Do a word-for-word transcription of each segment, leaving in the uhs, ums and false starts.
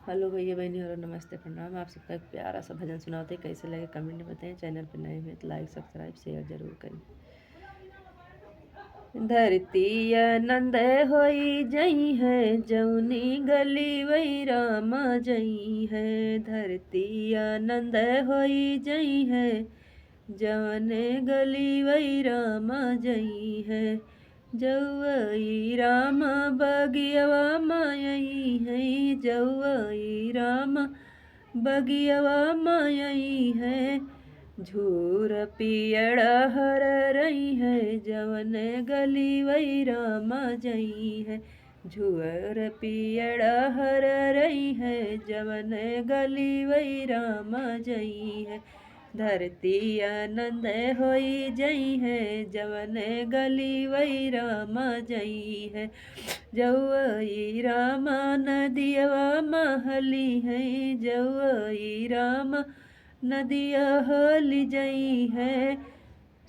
हेलो भैया बहनी और नमस्ते प्रणाम। आप सबका एक प्यारा सा भजन सुनाते हैं, कैसे लगे कमेंट में बताएं। चैनल पे नए हुए तो लाइक सब्सक्राइब शेयर जरूर करें। धरती आनंद होई जई है, जौनी गली वही रामा जई है। धरती आनंद होई जई है, जवन गली वही रामा जई है। जौवई रामा बगियवा मायई है, जौवई रामा बगियवा मायई है। झूर पियड़ हर रही है, जवन गली वही रामा जई है। झूर पियड़ हर रही है, जवन गली वही रामा जई है। धरती आनंद होई जई है, जवन गली वही रामा जई है। जौवई रामा नदियवा महली है, जौवई रामा नदिया हली जई है।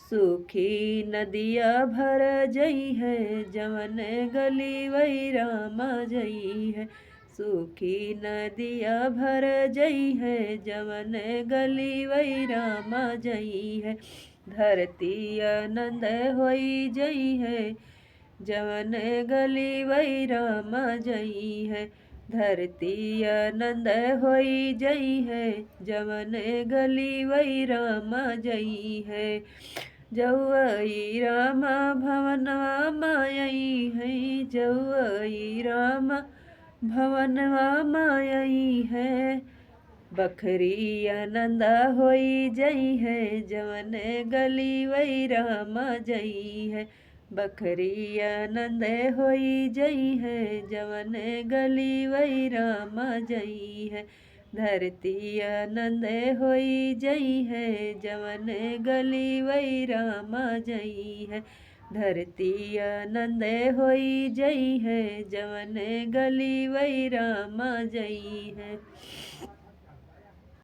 सूखी नदिया भर जई है, जवन गली वही रामा जई है। सूखी नदिया भर जई है, जवन गली वही रामा जई है। धरती आनंद होई जई है, जवन गली वही रामा जई है। धरती आनंद होई जई है, जवन गली वही रामा जई है। जौवई रामा भवनवा मायई है, जौवई रामा भवनवा मायई है। बखरी आनंद होई जई है, जवन गली वही रामा जई है। बखरी आनंद होई जई है, जवन गली वही रामा जई है। धरती आनंद होई जई है, जवन गली वही रामा जई है। धरती आनंद होई जई है, जवन गली वही रामा जई है।